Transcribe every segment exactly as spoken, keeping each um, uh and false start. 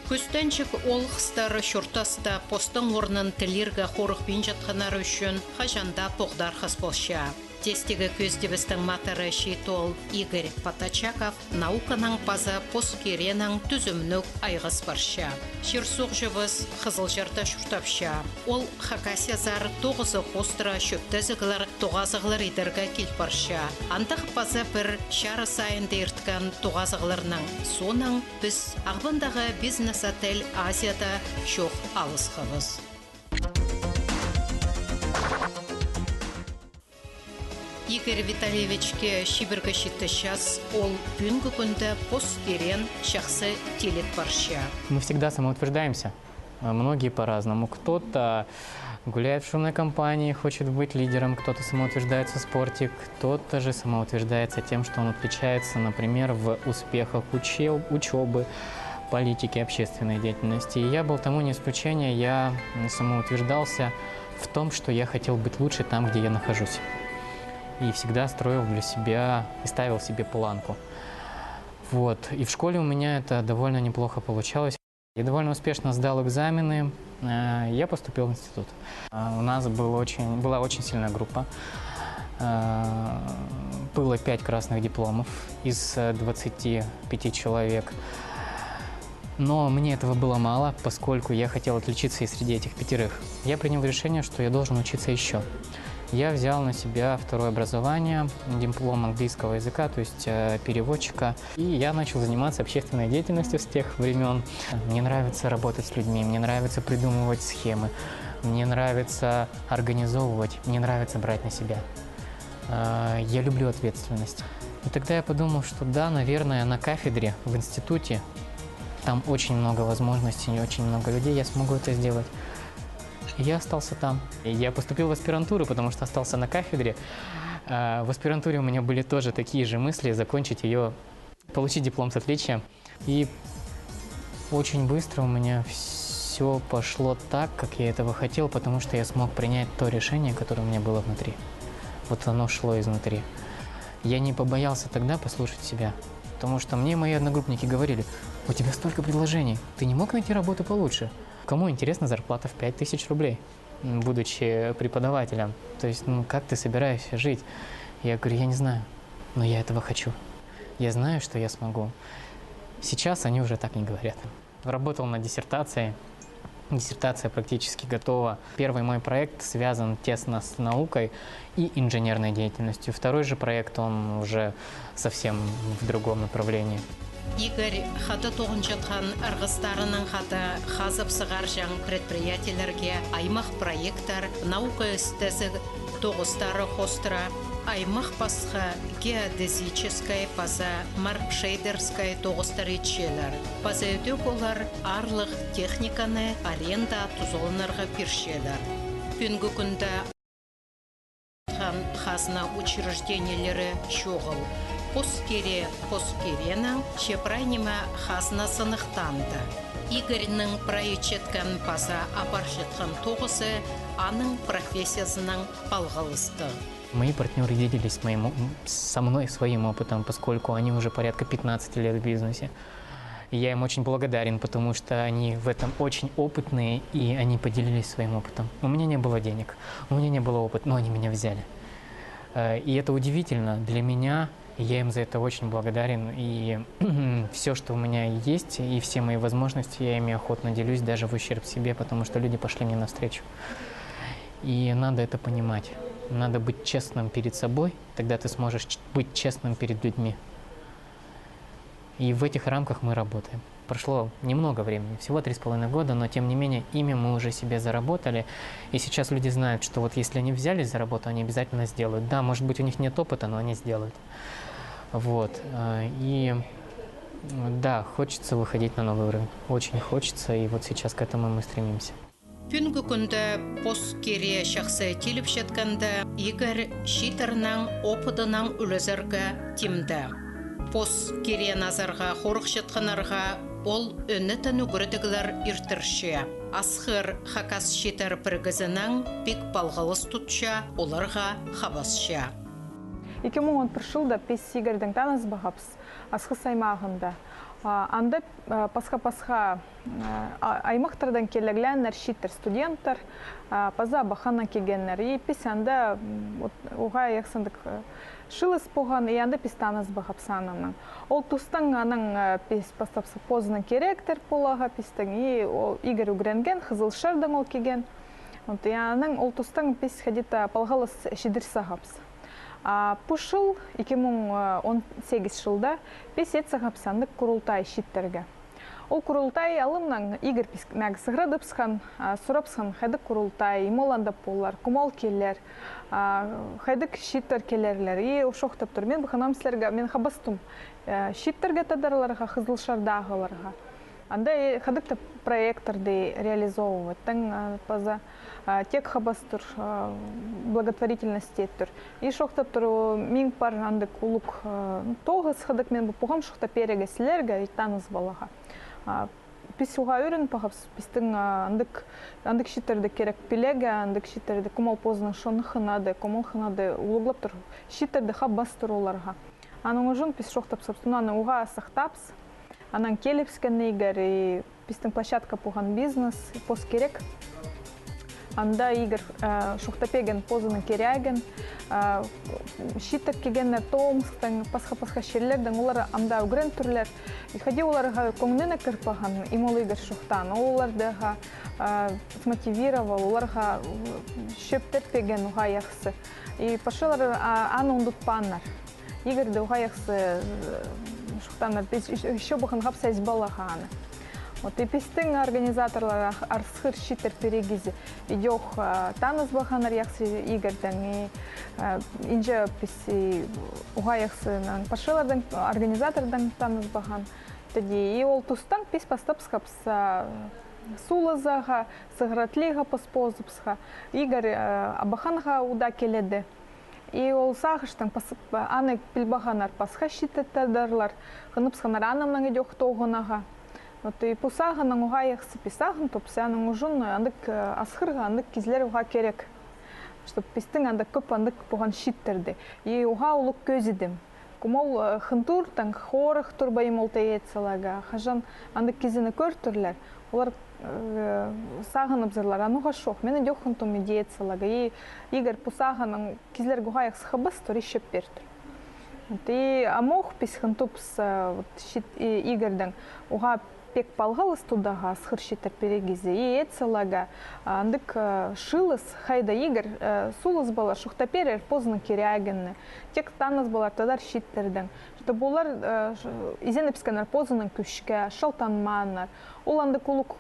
Кӱстенҷік оолғыстар чуртаста постың орнын тілирге хорыхпинчатханнар ӱчӱн хаҷан даа поғдархас полча. Тестегі кӧзідібістің матыры чиит оол Игорь Патачаков науканаң паза пос киреенең тӱзімніг айғас парча. Чир-суғҷыбыс Хызылчарда чуртапча. Ол Хакасиязар тоғызы хоостыра чӧптезіглер, тоғазығлар идерге кил парча. Андағ паза пір чарыс айында ирткен тоғазығларның соонаң піс Ағбандағы бизнес-отель «Азияда» чоох алысхабыс. Игорь Витальевичке чибіргі читі час, ол пӱӱнгі кӱнде пос киреен чахсы тиліп парча. Мы всегда самоутверждаемся. А, многие по-разному. Кто-то гуляет в шумной компании, хочет быть лидером, кто-то самоутверждается в спорте, кто-то же самоутверждается тем, что он отличается, например, в успехах учеб-, учёбы, политики, общественной деятельности. И я был тому не исключение, я, м, самоутверждался в том, что я хотел быть лучше там, где я нахожусь. И всегда строил для себя и ставил себе планку. Вот. И в школе у меня это довольно неплохо получалось. Я довольно успешно сдал экзамены. Э, я поступил в институт. А, у нас был очень, была очень сильная группа. Э, было пять красных дипломов из, э, двадцати пяти человек. Но мне этого было мало, поскольку я хотел отличиться и среди этих пятерых. Я принял решение, что я должен учиться ещё. Я взял на себя второе образование, диплом английского языка, то есть, э, переводчика. И я начал заниматься общественной деятельностью с тех времён. Мне нравится работать с людьми, мне нравится придумывать схемы, мне нравится организовывать, мне нравится брать на себя. Э, я люблю ответственность. И тогда я подумал, что да, наверное, на кафедре, в институте, там очень много возможностей, очень много людей, я смогу это сделать. И я остался там. И я поступил в аспирантуру, потому что остался на кафедре. А, в аспирантуре у меня были тоже такие же мысли, закончить её, получить диплом с отличием. И очень быстро у меня всё пошло так, как я этого хотел, потому что я смог принять то решение, которое у меня было внутри. Вот оно шло изнутри. Я не побоялся тогда послушать себя, потому что мне мои одногруппники говорили: «У тебя столько предложений, ты не мог найти работу получше?» Кому интересна зарплата в пять тысяч рублей, м, будучи преподавателем? То есть, ну, как ты собираешься жить? Я говорю: «Я не знаю, но я этого хочу. Я знаю, что я смогу». Сейчас они уже так не говорят. Работал над диссертацией. Диссертация практически готова. Первый мой проект связан тесно с наукой и инженерной деятельностью. Второй же проект, он уже совсем в другом направлении. Игорь хада тоғынчатхан арғыстарынаң хада хазып сығарҷаң предприятиелерге аймах проекттер, наука істезіг тоғыстары хоостыра, аймах пасха геодезическай паза маркшейдерскай тоғыстар итчелер. Паза ідӧк олар аарлығ техниканы арендаға тузаланарға пирчелер. Пӱӱнгі кӱнде хазна учреждениелері чоғыл. Пос кирее пос киреенең, че прай ниме хазна сыныхтаанда. Игорьнің прай итчеткен паза апарчатхан тоғызы аның профессиязынаң палғалыстығ. Мои партнёры делились моим о-, м, со мной своим опытом, поскольку они уже порядка пятнадцати лет в бизнесе. И я им очень благодарен, потому что они в этом очень опытные, и они поделились своим опытом. У меня не было денег, у меня не было опыта, но они меня взяли. Э, и это удивительно для меня, и я им за это очень благодарен. И всё, что у меня есть, и все мои возможности, я ими охотно делюсь, даже в ущерб себе, потому что люди пошли мне навстречу. И надо это понимать. Надо быть честным перед собой, тогда ты сможешь ч-, быть честным перед людьми. И в этих рамках мы работаем. Прошло немного времени, всего три с половиной года, но тем не менее имя мы уже себе заработали. И сейчас люди знают, что вот если они взялись за работу, они обязательно сделают. Да, может быть, у них нет опыта, но они сделают. Вот. Э, и, м, да, хочется выходить на новый уровень. Очень хочется, и вот сейчас к этому мы стремимся. Пӱӱнгі кӱнде пос кирее чахсы тиліпчеткенде, Игорь чииттернең, опыдынаң ӱлезерге тимде. Пос киреен азарға хорыхчатханнарға ол ӧнетін ӱгредіглер иртірче. Асхыр хакас чииттер пірігізінең пик палғалыс тутча, оларға хабасча. Ікі муң он пір чылда піс Игорьдең таныс парғабыс Асхыс аймағында. Анда пасха-пасха аймахтардаң килеглееннер чииттер, студенттер, паза абаханнаң килгеннер. И піс анда уғаа андағ шыылыс полған, и анда піс таныс полғабыс анаңар. Ол тустаң анаң піс пастап позының керектер поларға пістің, и Игорь ӱгренген, Хызыл Шахтирдаң ол килген. Вот, и анаң ол тустаң піс хайди-да палғалыс чидер салғабыс. А пу чыл, ікі муң он сигіс чылда, піс ит салғабыс андағ курултай чииттерге. Ол курултай алныннаң Игорь піс-, мағаа сығара тапсхан, сурапсхан, хайдағ курултай, кем ол анда полар, кем ол килер, хайдағ чииттер килерлер. И чоохтап тур. Мин пу хынам сірерге, мин хабастым чииттерге тадарларға, Хызыл Шахтирдағыларға. Анда хайдағ-да проекттарны реализовывать тың, паза тек хабас тур, благотворительность ит тур. И чоохтап тур, мин пар андағ улуғ тоғыс хайдағ, мин пу пуғам чоохтап пирерге сірерге, и таныс поларға. Піс уғаа ӱгрен полғабыс, пістің андағ, андағ чииттерні кирек пілерге, андағ чииттерні, кем ол позының чоны хынады, кем ол хынады, улуғлап тур, чииттерні хабас тур оларға. Аның ӱчӱн піс чоохтап салғабыс, ну, аны уғаа сахтаабыс. Анаң килібіскен Игорь, и пістің площадка полған «Бизнес», пос кирек. Анда Игорь чоохтап пирген позының кирегін, чииттер килгеннер Томсктаң, пасха-пасха чирлердең, олар анда ӱгрен турлар. И хайди оларға кӧңніне кір парған, кем ол Игорь чоохтаан, ол оларды ға смотивировал, оларға чӧптер пирген уғаа чахсы. И пасчалар аны ундутпааннар. Игорьді уғаа чахсы чоохтааннар, піс ещё, ещё пу хынғабыс ис поларға аны. Вот, и пістің организаторлар ах-, асхыр чииттер пирерге зе, идӧк таныс полғаннар чахсы Игорьдең, и инҷе піс, и уғаа чахсы анаң пасчалардаң, организатордаң таныс полған. Тігі, и ол тустаң піс пастап салғабыс сулазарға, сығара тілирге пос позыбысха. Игорь абаханға удаа киледі. И ол сағыстаң пас-, аны піл парғаннар пасха чииттер тадарлар, хыныбысханнар анымнаң идӧк тоғынарға. Вот, и пу сағыннаң уғаа чахсы піс сағын тапсабыс, аның ӱчӱн андағ асхырға андағ кізілер уғаа кирек. Чтоб пістің андағ кӧп андағ полған чииттерні. И уғаа улуғ кӧзідім. Кем ол хынтуртаң хорых турбаан ол тее ит саларға. Хаҷан андағ кізіні кӧр турлар, олар сағыныбызарлар, а ну ха чох, мин идӧк хынтым тее ит саларға. И Игорь пу сағыннаң кізілерге уғаа чахсы хабас тур, и чӧп пир тур. Вот, и амох піс хынтыбыс, вот, чиит-, и Игорьдең уғаа пик палғалыс тударға, асхыр чииттер пирерге зе, и ит саларға андағ шыылыс, хайда Игорь сулас полар, чоохтап пирер позының кирегін, тек таныс полар тадар чииттердең. Чтоб олар изенібіскеннер позының кӱске, шалтанмааннар. Ол андағ улуғ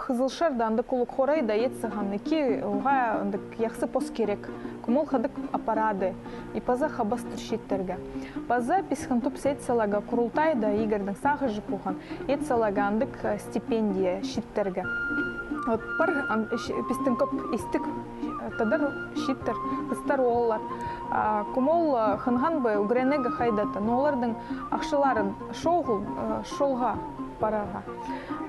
Хызыл Шахтирда, андағ улуғ хорайда ит салған ікі уғаа андағ чахсы пос кирек. Кем ол хайдағ апарады, и паза хабас тур чииттерге. Паза піс хынтыбыс ит саларға курултайда, Игорьдең сағызы полған, ит саларға андағ стипендия чииттерге. Вот пар пістің кӧп истіг тадар чииттер, хыстар, ооллар. Кем ол хынған ба ӱгренерге хайда-да, но олардың ахчалары чоғыл чолға парарға.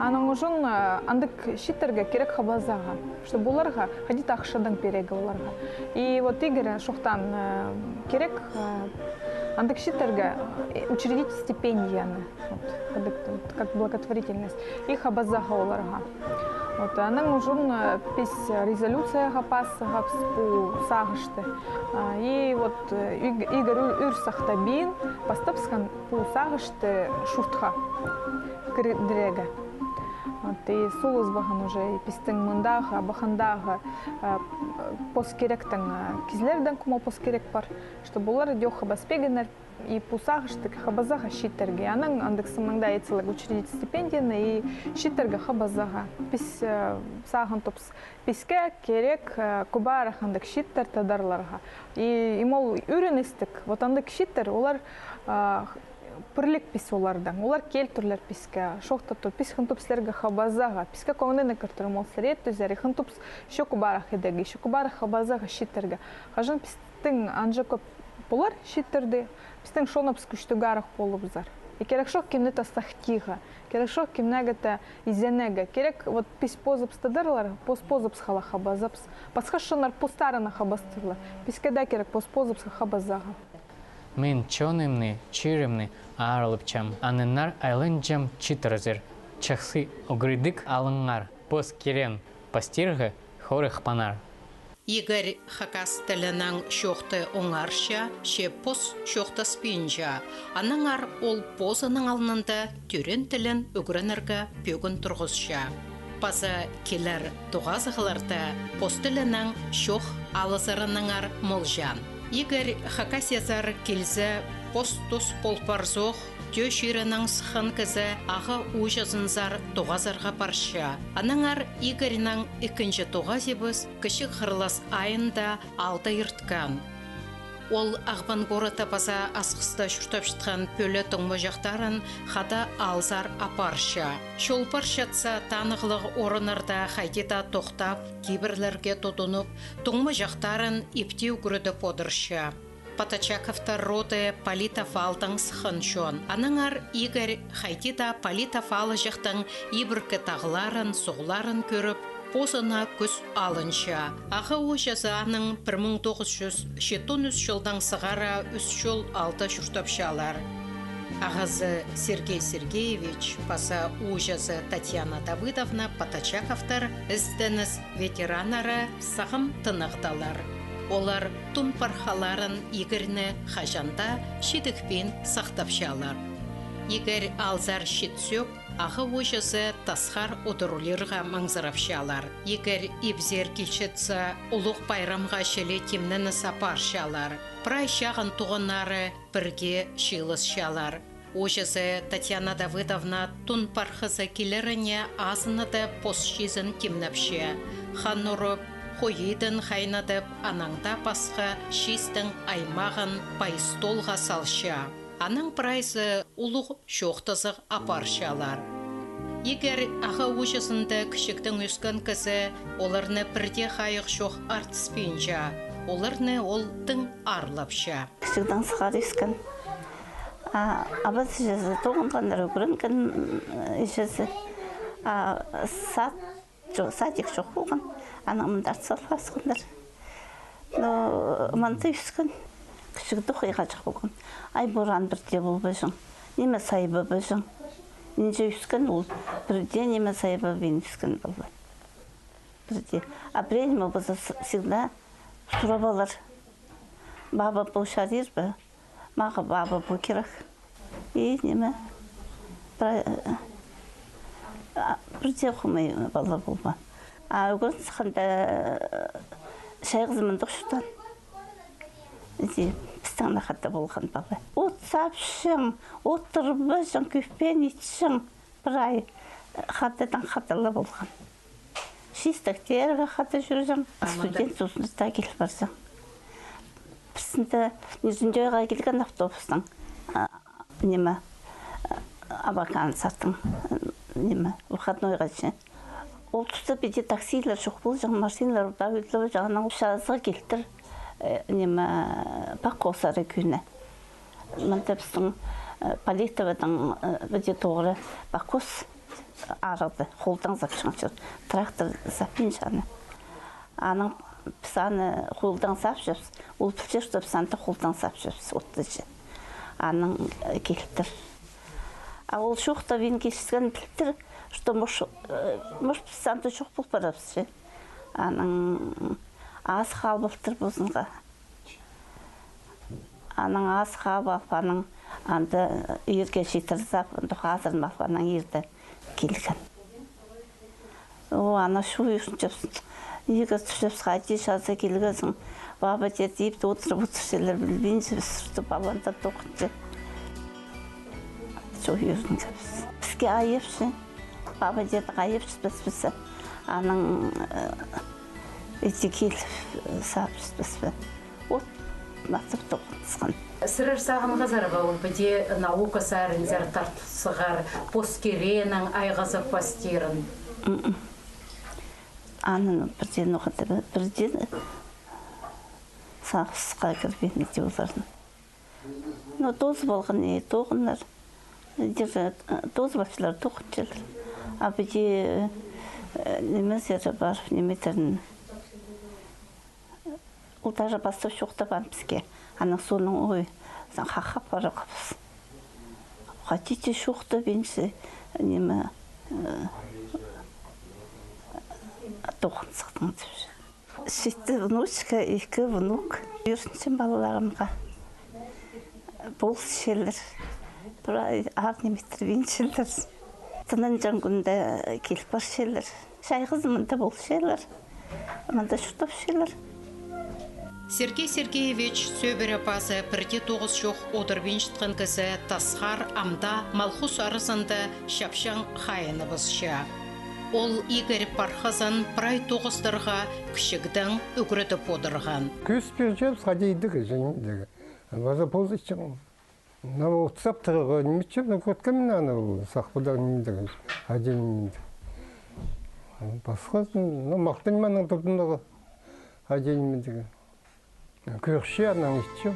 Аның ӱчӱн андағ чииттерге кирек хабазарға, чтоб оларға хайди-да ахчадаң пирерге оларға. И вот Игорь чоохтаан, кирек андағ чииттерге учредить стипендияны, вот, хайдағ-да, вот, как благотворительность, и хабазарға оларға. Вот, аның ӱчӱн піс резолюцияға пас салғабыс пу сағысты. И вот Игорь ӱр сахтабин пастапсхан пу сағысты чуртха кірдірерге. Вот, и сулас парған уже пістің мындағы, абахандағы пос киректең кізілердең, кем ол пос кирек пар, чтоб олар идӧк хабас пиргеннер и пу сағысты хабазарға чииттерге. Анаң андағ сыннаң даа ит саларға учредить стипендияны и чииттерге хабазарға. Піс сағын тапсабыс. Піске кирек кӧбірек андағ чииттер тадарларға. И, и кем ол ӱгреністіг, вот андағ чииттер, олар пірлікпіс олардаң, олар килтірлер піске, чоохтап тур, піс хынтыбыс сірерге хабазарға, піске кӧңніне кіртір, кем ол сірер ит тӱзер, и хынтыбыс ещё кӧбірек идерге, ещё кӧбірек хабазарға чииттерге. Хаҷан пістің анҷа кӧп полар чииттерні, пістің чоныбыс кӱстігірек полыбызар. И кирек чох кемні-де сахтирға, кирек чох кемнеге-де изенерге. Кирек, вот, піс позыбыс тадарлар, пос позыбысха ла хабазабыс. Пасха чоннар постарына хабастырлар. Піске дее кирек пос позыбысха хабазарға. Мин чонымны, чирімні аарлапчам, аннаңар айланчам читіре сірер. Чахсы ӱгредіг алыңар, пос киреен пастирға хорыхпаңар. Игорь хакас тілінең чоохты оңарча, че пос чоохтаспинча. Аннаңар ол позының алнында тӧреен тілін ӱгренерге пӧгін турғысча. Паза килер тоғазығларда пос тілінең чоох алызарынаңар молҷаң. Игорь Хакасиязар килзе, пос тус пол парзох, тӧӧ чирінең сыххан кізі ағаа ууҷазынзар тоғазарға парча. Аннаңар Игорьнаң ікінҷі тоғазыбыс Кічіг Хырлас айында алда ирткен. Ол Ағбан городта паза Асхыста чуртапчатхан пӧле туңмаҷахтарын хада алзар апарча. Чол парчатса, танығлығ орыннарда хайди даа тохтап, кибірлерге тудынып, туңмаҷахтарын ипти ӱгредіп одырча. Поточаковтар роды Политов аалдаң сыххан чон. Аннаңар Игорь хайди даа Политов аалҷахтың ибіркі тағларын, суғларын кӧріп, позына кӱс алынча. Ағаа ууҷазы аның пір муң тоғыс чӱс читон ӱс чылдаң сығара ӱс чыл алда чуртапчалар. Ағазы Сергей Сергеевич паза ууҷазы Татьяна Давыдовна Поточаковтар ізеністің ветераннары сағам тынағдалар. Олар тун пархаларын Игорьні хаҷан даа чидікпин сахтапчалар. Игорь алзар чит сӧӧк, ағаа ууҷазы тасхар удурлирға маңзырапчалар. Игорь ибзер килчетсе, улуғ пайрамға чіли тимненіс апарчалар. Прай чағын туғаннары пірге чыылысчалар. Ууҷазы Татьяна Давыдовна тун пархазы килеріне азынада пос чизін тимнепче. Хан урып, хойидын хайнадып, анаң даа пасха чистің аймағын пай столға салча. Анаң прайзы улуғ чоохтазығ апарчалар. Игорь ағаа ууҷазында кічігдең ӧскен кізі, оларны пірдее хайығ чох артыспинча, оларны ол тың аарлапча. Кічігдең сығара ӧскен. А, абас іҷезі тоғынғаннар, ӱгренген, м, іҷезі. А, сад чо-, садик чох полған, анаң мында артыс алып асханнар. Но мында ӧскен, кічігде хыйға чох полған. Ай, пораан пірдее полбаҷаң, ниме сайбабаҷаң. Нинҷе ӧскен ол, пірдее ниме сайбабин ӧскен полған. Пірдее. А пірее ниме полза, с-, всегда сурап алар. Баба, пу чарир ба? Мағаа баба пу кирек. И ниме, пра-, а, пірдее хомай пала полбаан. А ӱгрен сыхханда, чайғызы мындағ чуртаан. Иди, пістің нахада полған пала. От сапчаң, от тырбаҷаң, кӧпен итчең. Прай хатадаң хатала полған. Чистектерге хада чӧрҷең, а мында студент тузында кил парҷаң. Пістің дее Нижней Тойға килген автобустаң, а, ниме, а, Абакан садтың, ниме, выходнойға че. Ол туста піди таксилер чох полҷаң, машиналар даа ӱллебе, чағынаң чазыға килтір, э, ниме, Паккосар кӧні. Мында пістің, э, Политовадаң, э, піди тоғыра Паккос арығда, холдаң сапчаң чир. Трактор саппинча аны. Анаң піс аны холдаң сапчабыс. Ол пілче, что піс анда холдаң сапчабыс, отты че. Анаң, э, килтір. А ол чоохтабин киліскен пілтір, что, мож-, э, может, піс анда чох пол парарбыс че. Анаң ас халбалтыр позынға. Анаң ас хабап, анаң анда ирге читірзап, анда хазырын алып, анаң ирде килген. О, ана чуйырынчабыс. Иге тӱсчебіс, хайди чазы килгезің. Баба, тет, ибде одырып одырчалар, пілбинчебіс, что паланда тоғынча. Чуйырынчабыс. Піске айапча. Баба, тет, айапчабыс піс. Анаң, э, иди киліп, э, сапчабыс піс. От, мазып тоғынысхан. Сірер сағынғазар ба ол піди наука саринзар тартысығар, пос киреенең айғазығ пастирын? М-м. Анаң пірдее ноға-да, пірдее сағысха кірбинді оларның. Но тоозып алған, э, тоғынар. Дер, э, тоозып алчалар, тоғынчалар. А піди, э, нимезер парып, ниме итерін. Ол даже пастап чоохтабаан піске. Анаң соонаң, ой, Хахап парғабыс. Хатиті чоохтабинча, ниме, э, тоғын сыхтың тіпче. Читі внучка, ікі внук. Ӱрінчем палаларымға. Полысчалар. Прай аар ниме тірбинчелер. Тынанҷаң кӱнде киліп парчалар. Чайғызын мында полчалар. Мында чуртапчалар. Сергей Сергеевич сӧбіре пазы пірдее тоғыс чох одырбинчатхан кізі тасхар амды Малхус аразында чапчаң хайыныбысча. Ол Игорь пархазын прай тоғыстарға кічігдең ӱгредіп одырған. Кӧзіт пирчебіс, хайди идерге, чіли идерге. Паза позы итчең. Мына ол утсап турарға, ниме итчем, ну, кӧрткем мин аны, ол сах пыдар ниме идерге, хайди ниме идерге. Пасха, ну, махтанмаан аның туртынарға, хайди ниме идерге. Кӧрче, анаң итче.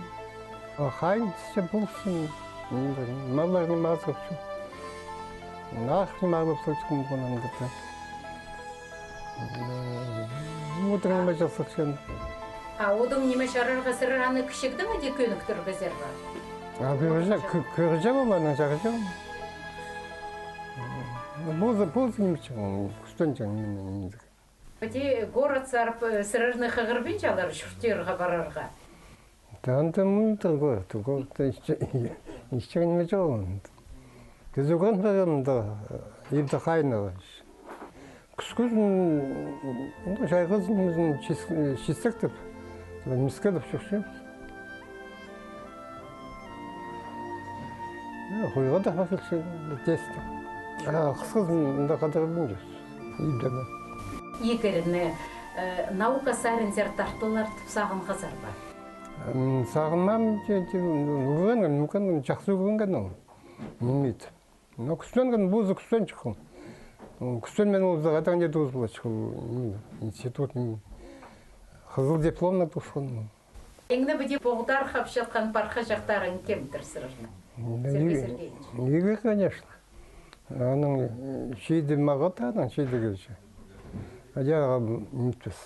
А хайын тізсе ползын, малларны мазырча. Нахрен мағлап салчатхан полған андағ. Одың ниме чарсыхчаң. А одың ниме чарарға сірер аны кічігдең іди кӧніктіргезер бе? А кӧрҷең, кӧ-, кӧрҷең ол, анаң чарҷаң. Позы, позы ниме чарҷаң, кӱстенҷең ниме, ниме. Іди город сарып, э, сірерні хығырбинчалар чуртирға парарға? Та анда мындағ город, городта ниҷе, ниҷе ниме чоғыл анда. Кізі ӱгрен парған анда, ибде хайнығ. Кӱскӱзін, ну, чайғызын ӱзін чис-, чистектеп, мискелеп чӧрчебіс. Э, хойға даа пазылча тесті. А хысхызын анда хадарбинчабыс. Ибде бе. Игорьні, э, наука саринзар тартылар тіп сағынғазар ба? М, сағынмаам, че, че, ӱгренген, ӱгренген, чахсы ӱгренген ол. Ниме ит. Но кӱстенген, позы кӱстенҷең ол. М, кӱстенмеен ол, за, хайдаң не тоғыс поларҷых ол, м, институт, м, хызыл дипломнаң тоосхан ол. Иң не піди поғдархапчатхан пархаҷахтарың кемдір сірернің? М, Сергей И-, Сергеевич. Игорь, конечно. Аның, э, чиді мағат, аның чиді килче. Аҷаға ниме итпес.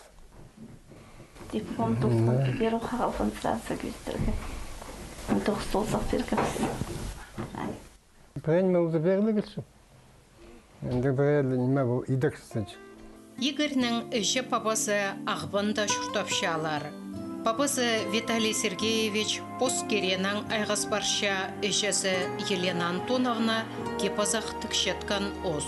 Диплом тоғысхан, пір ух алған сразу кӧзідерге. Тоғыс полза пиргебіс. Пірее ниме полза пирерге килче. Анда пірее ниме пол идерге килче. Игорьнің іҷе-пабазы Ағбанда чуртапчалар. Пабазы Виталий Сергеевич пос киреенең айғас парча, іҷезі Елена Антоновна кип-азах тікчеткен ус.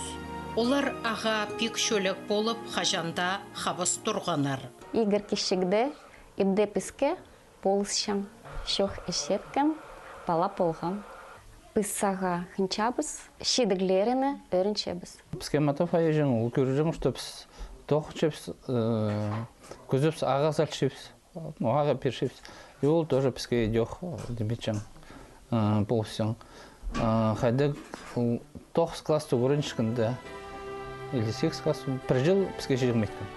Олар ағаа пик чӧлек полып, хаҷан даа хабас турғаннар. Игорь кічігде ибде піске полысчаң, чох исчеткен пала полған. Піс сағаа хынчабыс, чидіглеріне ӧрінчебіс. Піске матап хайҷаң, ол кӧрҷең, что піс тоғынчабыс, э, кӱзебіс, ағаа салчабыс, ну, ағаа пирчебіс. И ол тоже піске идӧк, э, ниме итчең, э, полысчаң. Э, хайдағ, ол тоғыс класста ӱгренчеткенде, или сигіс класс, пір чыл піске чирімейткен.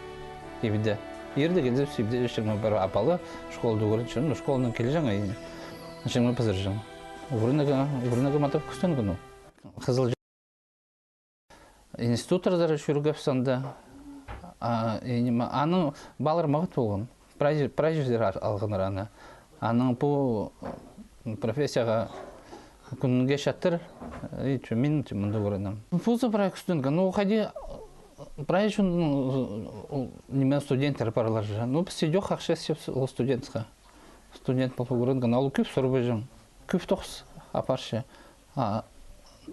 Ибде. Ирде килзе, ибде чирімей пар, а пала школада ӱгренче, ну, школанаң килҷең, и чирімей пызырҷаң. Ӱгренерге, ӱгренерге матап кӱстенген ол. Хызыл институтсар чӧргебіс анда. А, и ниме, аның палалар мағат полған. Прай, прай чирдер ал-, алғаннар аны. Аның пу, м, профессияға кӱнге чатыр, и чё, мин, че, мында ӱгренем. Позы прай кӱстенген, ну, хайди, прай чон, ну, ниме, студенттер парлар же. Ну, піс идӧк ахча исчебіс ол студентке. Студент полып ӱгренген, ол кӧп сурбаҷаң, кӧп тоғыс апарча. А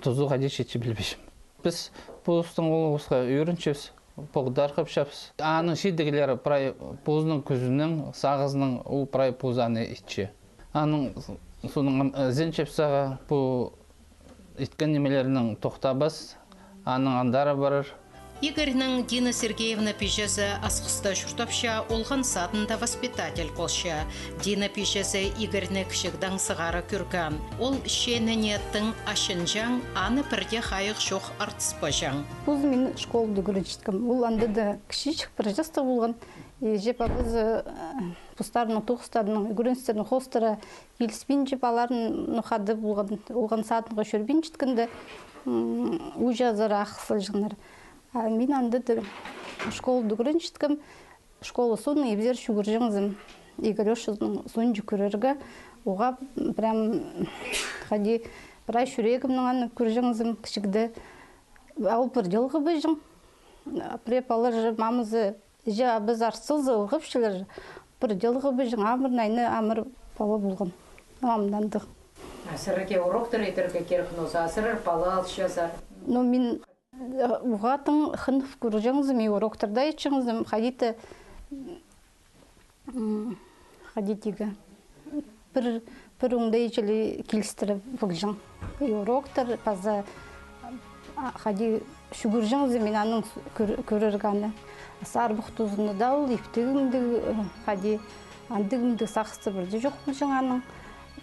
тузы хайди читче, пілбинчем. Піс позыбыстың улуғыбысха ӧрінчебіс, поғдархапчабыс. Аның чидіглері прай позының кӱзінең, сағызынаң, ол прай позы аны итче. Аның с-, соонаң, м, ізенчебіс сағаа, пу иткен нимелерінең тохтабас, аның андары парар. Игорьның Дина Сергеевна пиҷезі Асхыста чуртапча, олған садында воспитатель полча. Дина пиҷезі Игорьні кічігдең сығара кӧрген. Ол чииніне тың ачынҷаң, аны пірдее хайығ чох артыспаҷаң. Позым мин школада ӱгренчеткем. Ол анда даа кічіҷек, пір частығ полған. Іҷе-пабазы, э, постарының тоғыстарының, ӱгреністерінің хоостыра киліспинче, палаларын, ну, хада полған, олған садынға чӧрбинчеткенде, м, ууҷазар ағыл салҷаңнар. А мин анда даа школада ӱгренчеткем, школа соонаң ибзер чӱгӱрҷеңзім Игорь Ошызының соонҷа кӧрерге, Уғаа прям хайди прай чӱрегімнең аны кӧрҷеңзім кічігде. А ол пір чылғыбызың. Пірее палалар же, мамазы, іҷе-абазы арсалза, ылғапчалар же. Пір чылғыбызың, амыр, найны амыр пала полған. Амнандығ. А сірерге уроктар идерге кирек, но за сірер пала алчазар. Но мин, э, уғаа тың хынып кӧрҷеңзім, и уроктарда итчеңзім, хайди-да, м, хайди тигі, пір, пір оңдай чіли килістіріп полҷаң. И уроктар паза, а, хайди чӱгӱрҷеңзім, мин аның с-, кӧр-, кӧрерге аны. Сарбах тузында даа ол иптіг мындығ, э, хайди, андағ мындығ сағыстар пірдее чох полҷаң аның.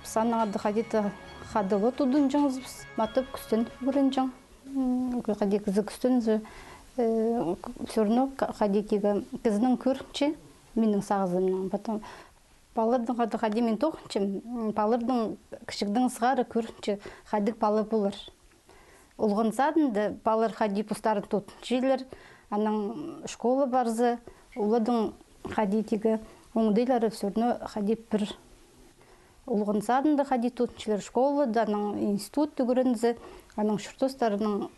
Піс аннаң хайди-да хада ла тудынҷаңзыбыс, матап кӱстеніп ӱгренҷең. М, хайди кізі кӱстензе, э, всё равно ка-, хайди тигі кізінің кӧрінче, минің сағызымнаң. Потом палаларның хада хайди мин тоғынчам, м, палаларның кічігдең сығара кӧрінче, хайдағ пала полар. Олған садында палалар хайди постарын тудынчалар, анаң школа парза, олардың хайди тигі оңдайлары всё равно хайди пір. Олған садында хайди тудынчалар, школада, анаң институтта ӱгрензе, анаң чуртастарынаң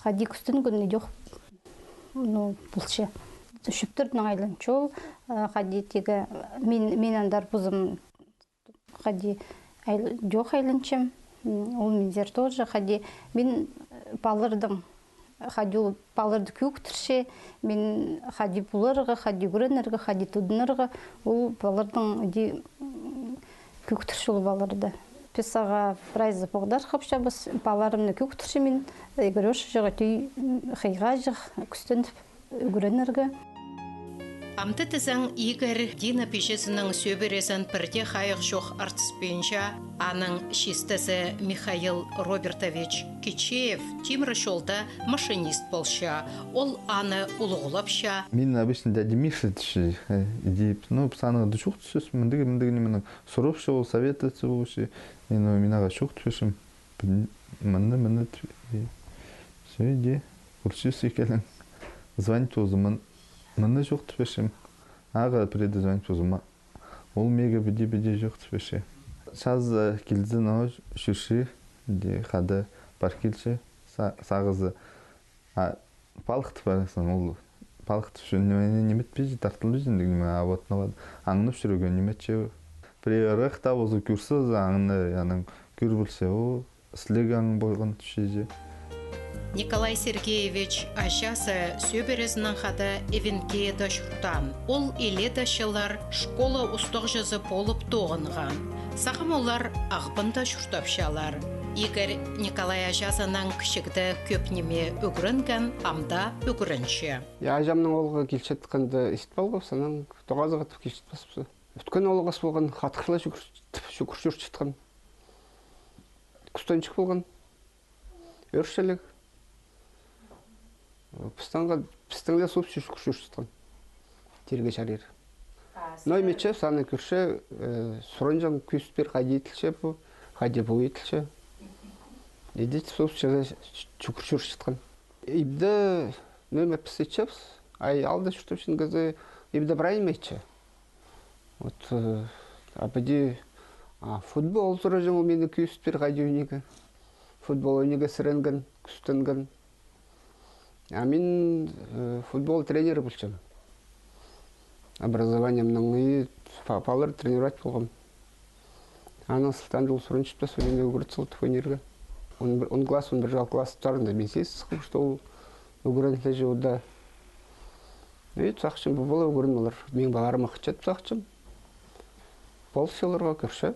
хайди кӱстенгені идӧк, ну, полча. Чӧптернең айланча ол, а, хайди тигі, мин, мин андар позым хайди айл-, идӧк айланчам. М, ол минзер тоже хайди мин, э, палаларның, хайди ол палаларды кӧгдірче, мин хайди поларға, хайди ӱгренерге, хайди тудынарға, ол палаларның иди, м, кӧгдірче ол палаларды. Піс ағаа прайзы поғдархапчабыс, палаларымны кӧгдірче мин, э, игрушкаҷах, тӧӧй, м, хыйғаҷах, кӱстеніп ӱгренерге. Амды тізең, Игорь Дина пиҷезінің сӧбірезін пірдее хайығ чох артыспинча. Аның чистезі Михаил Робертович Кичеев тимір чолда машинист полча. Ол аны улуғлапча. Мин обычно дядя Миша тіпчем, э, иди, ну, піс аннаң даа чоохтаспаспыс, мындағ, мындағ ниме, мин сурапчам, ол советоваться полча, и, ну, мин ағаа чоохтапчам. Пін-, мыны, мыны тіп-, и всё, иди, кӱрчебіс ікӧлең. Звонить полза, мын-, мыны чоохтапчам. Ағаа пірее дее звонить полза, ма-, ол мағаа піди, піди чоохтапча. Чазы килзе, но, чӧрче, иди, хада пар килче, са-, сағызы. А палыхтап парзаң, ол палыхтап чӧрген ниме, ниме итпинче, тартылбинча, ниме, а вот, ну, вот, аңнап чӧрген ниме че. Пірее ырах таа полза кӧрзе, аңны, анаң кӧр полча, о, сіліг аң полған тіпче. Николай Сергеевич аҷазы сӧбірезінең хада Эвенкейде чуртаан. Ол илееде чыллар школа устағҷызы полып тоғынған. Сағам олар Ағбанда чуртапчалар. Игорь Николай аҷазынаң кічігде кӧп ниме ӱгренген, ам даа ӱгренче. Я, аҷамның оолғы килчеткенде истіп алғабыс, анаң тоғазығ тіп килчетпеспіс. Ӱткен оолғабыс полған, хатығ ла чӱгӱр-, чӱгӱр чӧрчеткен. Кӱстенҷік полған. Ӧрчелег. Пістің, пістің ле субсидия кӧрчеткен. Тирге чарир. Но иметче, саны кӧрче, э, суранҷаң, кӧзіт пир, хайди иділче пу, хайди пу иділче. Иди субсидия чӱгӱр чӧрчеткен. Ибде, ну, ниме піс итчебіс, ай, алда чуртапчатхан кізі, ибде прай ниме итче. Вот, э, а піди, а, футбол сураҷаң, ол мині кӧзіт пир, хайди ойнирға. Футбол ойнирға сіренген, кӱстенген. А мин, э, футбол тренері полчам. Образованиемнең и па-, палалар тренировать полғам. Анаң сылтаан ол суранчатпас, ол мині ӱгрет сал тіп ойнирға. Он пір, он класс, он пір чыл класстарында мин сизін сыххам, что ол ӱгренілче уда. И сағынчам, пу пала ӱгрен полар. Мин палаларым хынча тіп сағынчам. Полысча оларға, кӧрче.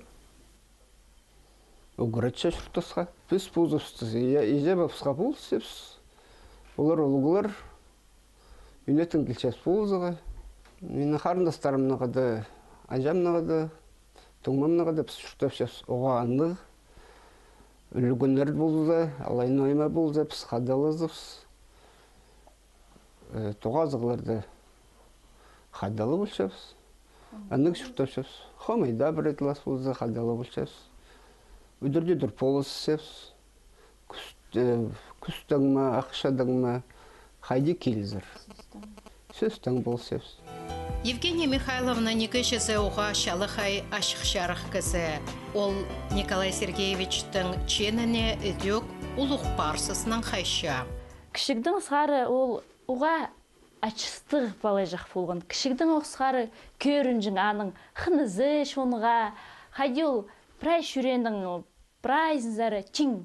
Ӱгретче чуртасха. Піс позыбысты, я, иҷе-пабасха полысчабыс. Олар улуғлар. Ӱнетін килчебіс позыға. Минің харындастарымнаң хада, аҷамнаң хада, туңмамнаң хада піс чуртапчабыс. Оға аннығ. Ӱлӱкӱннер полза, алай ниме полза, піс хадалазыбыс. Э, тоғазығларда хадала полчабыс. Аннығ чуртапчабыс. Хомайда пірее класс полза, хадала полчабыс. Удур-тӧдір полысчабыс. Кӱс, э, кӱстең ме, ахчадаң ма, хайди килзер. Сӧстең полысчабыс. Евгения Михайловна нике чізе уғаа чалахай ачых-чарых кізі. Ол Николай Сергеевичтің чиинине ідӧк улуғ парсызынаң хайча. Кічігдең сығара ол уғаа ачыстығ палаҷах полған. Кічігдең ох сығара кӧрінҷең аның хынызы чонға, хайди ол прай чӱреенің прайзынзар тиң,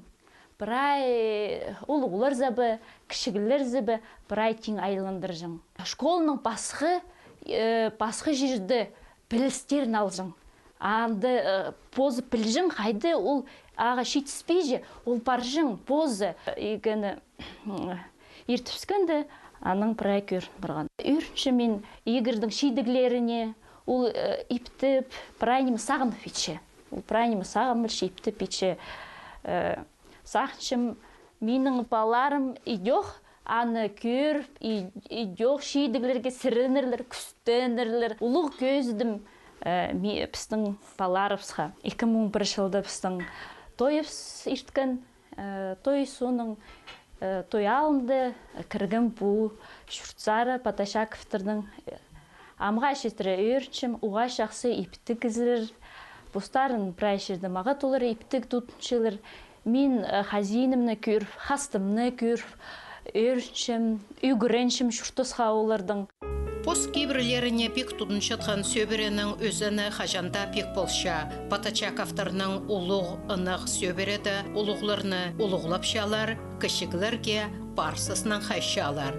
прай улуғларзар ба, кічіглерзер бе, прай тиң айландырҷаң. Школаның пасха, э, пасха чирде пілістерін алҷаң. Анда, э, позы пілҷең, хайди ол ағаа читіспинче, ол парҷаң, позы, э, икені, м, иртібіскенде, анаң прай кӧр парған. Ӧрінчем мин Игорьдың чидіглеріне, ол, э, иптеп, прай ниме сағынып итче. Ол прай ниме сағынып итче, иптеп итче. Э, сағынчам, минің палаларым идӧк аны кӧріп, и-, идӧк чидіглерге сіренерлер, кӱстенерлер. Улуғ кӧзідім, э, ми-, пістің палаларыбысха. Ікі муң он пірінҷі чылда пістің тойыбыс ирткен, э, той соонаң, э, той алнында кіргем пу чуртсар Поточаковтарның, э, амға читіре ӧрінчем, уғаа чахсы иптіг кізілер, постарын прай чирде мағаа толдыра иптіг тудынчалар. Мин, э, хазиинімні кӧріп, хастымны кӧріп, ӧрінчем, ӱгренчем чуртасха олардаң. Пос кибірлеріне пик тудынчатхан сӧбіренің ӧзені хаҷан даа пик полча. Поточаковтарның улуғ ынағ сӧбіреде улуғларны улуғлапчалар, кічіглерге парсызынаң хайчалар.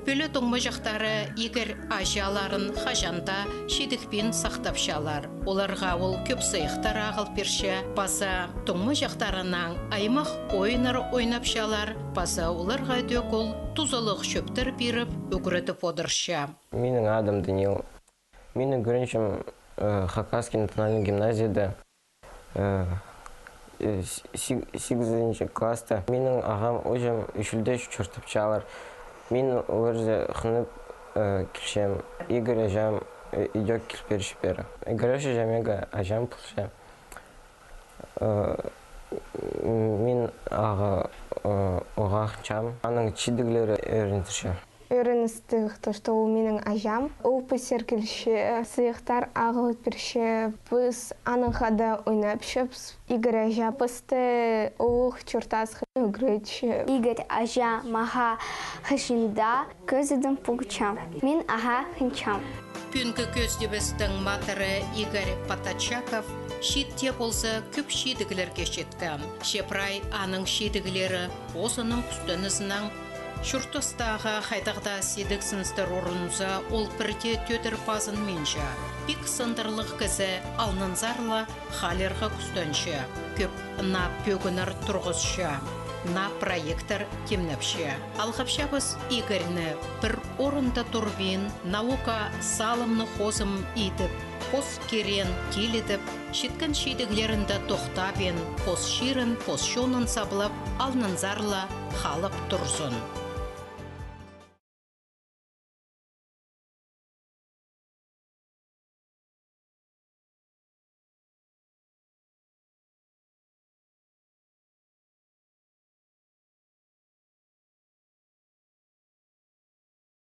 Пӧле туңмаҷахтары Игорь аҷаларын хаҷан даа чидікпин сахтапчалар. Оларға ол кӧп сыйыхтар ағыл пирче, паза туңмаҷахтарынаң аймах ойыннар ойнапчалар, паза оларға ідӧк ол тузалығ чӧптер пиріп, ӱгредіп одырча. Минің адым Данил. Мин ӱгренчем, э, Хакасский национальный гимназияда, э, э, си-, си-, сигізінҷі класста. Минің ағам, іҷем ӱчӱлде чуртапчалар. Мин оларзар хынып, э, килчем. Игорь аҷам, э, ідӧк кил пирче пеер. Игорь аҷам, аҷам полча. Э, м-, мин ағаа, э, уғаа хынчам, аның чидіглері ӧріністіг, то, что ол минің аҷам. Ол пістерге килче, сыйыхтар ағыл пирче, піс анаң хада ойнапчабыс. Игорь аҷа пісті улуғ чуртасха ӱгретче. Игорь аҷа мағаа хаҷан даа кӧзідім полча. Мин ағаа хынчам. Пӱӱнгі кӧзідібістің матыры Игорь Поточаков чиит тее полза кӧп чидіглерге читкен. Че прай аның чидіглері позының кӱстенізінең. Чуртастағы хайдағ даа сидіксіністер орынза, ол пірдее тӧдір пазынминча. Пик сындырлығ кізі алнынзар ла халирға кӱстенче. Кӧп наа пӧгіннер турғысча, наа проекттер тимнепче. Алғапчабыс Игорьні пір орында турбин, наука салымны хозым идіп, пос киреен тилідіп, читкен чидіглерінде тохтабин, пос чирін, пос чонын саблап, алнынзар ла халып турзын.